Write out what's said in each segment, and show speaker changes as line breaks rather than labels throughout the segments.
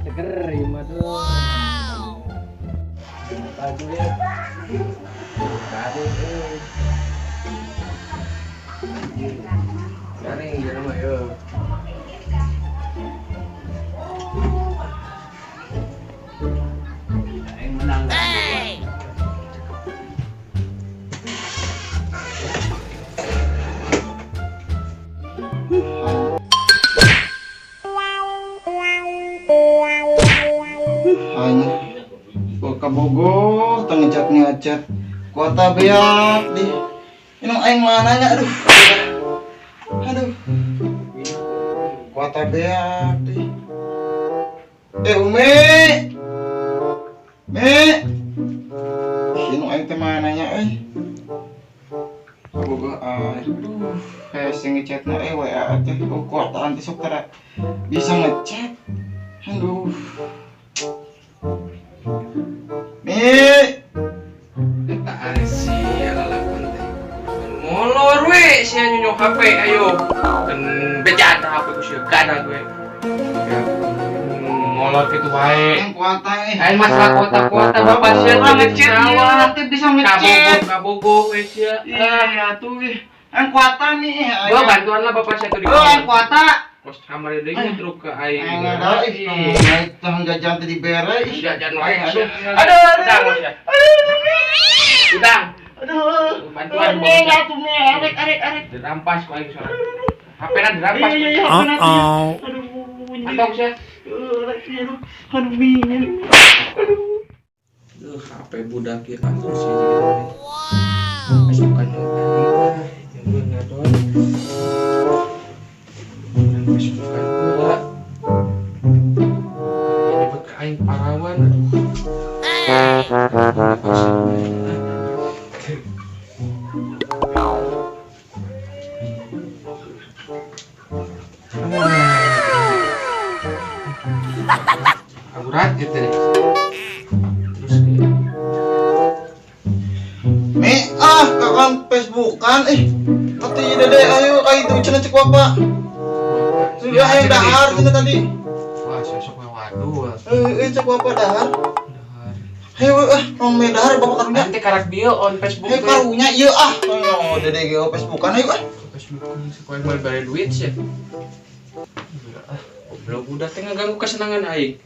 Seger ieu mah tuh. Wow. Aduh ya. Kade euy. Garing ieu mah yo. Aing menang. Hey.
Hanya kabogoh teu ngechat-ngechat kuota beak di inung aing mananya, aduh aduh kuota beak di Umi Mi inung aing teh mananya euy kabogoh aduh hese ngechatna WA teh kuota anti sok tara bisa ngechat aduh. Mi,
eta ari sia lalakon teh. Molor we sia nyunyuk HP ayo. Dan bejat HP ku sia gadag we. Molor kitu wae.
Yang kuota eh.
Aing masalah kuota-kuota bapak sia teh
ngechat
sawah.
Nanti bisa ngechat.
Kabogo we sia.
Iya tuh ih. Yang kuota nih.
Gua bantuan lah bapak sia tuh di.
Oh, yang kuota.
Kos kamar deui nyetruk ke aing.
Aing ada ih, naik tah jajan teh dibere ih.
Jajan wae.
Aduh.
Aduh, aduh. Udang.
Aduh.
Bantuan
Mi, atuh Mi, arek arek arek.
Dirampas ku aing soalnya. HP-na dirampas.
Iya iya iya. Aduh.
Antong sia.
Aduh, aduh Mi.
Aduh. Duh, HP budak ieu atuh sia jadi. Wow. Facebookan heula. Jeung ngadon. Facebookan heula. Nyebut ka aing parawan. Akurat gitu deh. Terus kayak
Mi, ah kakan Facebookan eh. Atuh ieu dede ayo ka itu cenah cek bapak. Sudah ayo dahar cenah tadi.
Wah, sosok waduh.
Cek bapak dahar.
Dahar.
Ayo ah, mau me dahar bapak karunya.
Nanti karak dia on Facebook.
Ayo karunya ieu ah. Oh, dede ge Facebookan ayo ah.
Facebookan supaya mau bayar duit sih. Ah, goblok udah teh ngeganggu kesenangan aing.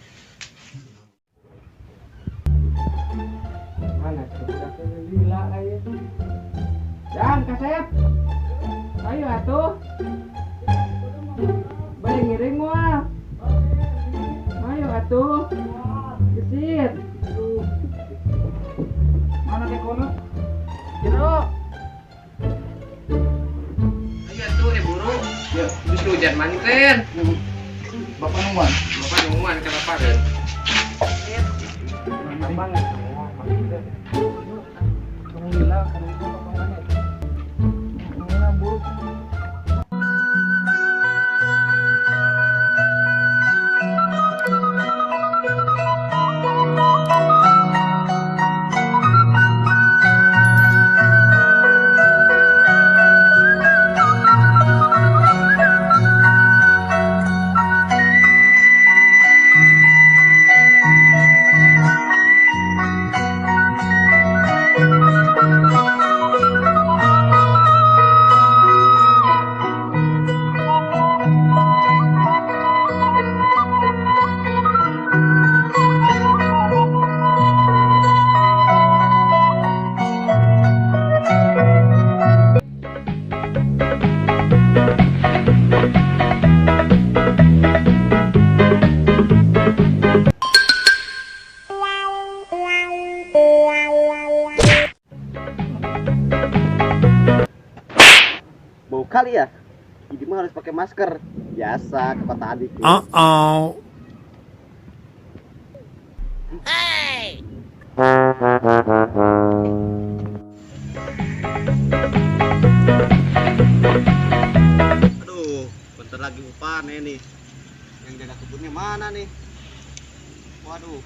Mana budak gila aing. Dan kasep. Ayo atuh. Bari ngiring moal. Ayo atuh. Gesit. Mana teh kono? Jero. Ayo atuh buru.
Ya,
geus hujan manten.
Bapak nungguan.
Bapak nungguan kenapa kan? Mantap banget. Kamu gila, kamu itu bapak mana? Mana buruk.
Bau kali ya? Jadi mah harus pakai masker. Biasa ke kota adik.
Uh-oh. Hey.
Aduh, bentar lagi mau panen nih. Yang jaga kebunnya mana nih? Waduh.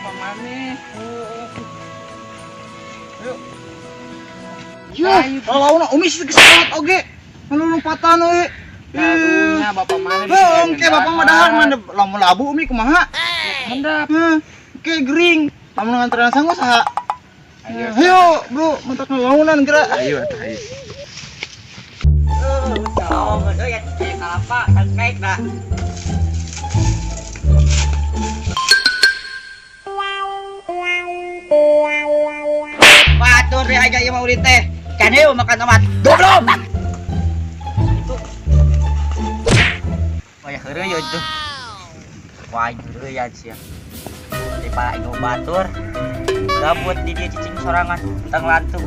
bapak maneh.
Yuk. Ya, lawan Umi sih geus salat oge. Ngelumpatan we.
Karunya bapak maneh.
Heuh, engke bapak mah dahar mah lamun labu Umi kumaha?
Handap.
Heuh, engke gering. Lamun nganteran sangu saha?
Ayo.
Ayo, Bro, mentak launan geura.
Ayo atuh ayo.
Oh, ya kalapa kayak dah. Batur deh aja ieu mah ulin teh. Can eu makan tomat. Goblok. Itu. Oh ya heureuy ya itu. Wah, heureuy ya sia. Daripada aing batur. Gabut di dia cicing sorangan tentang lantung.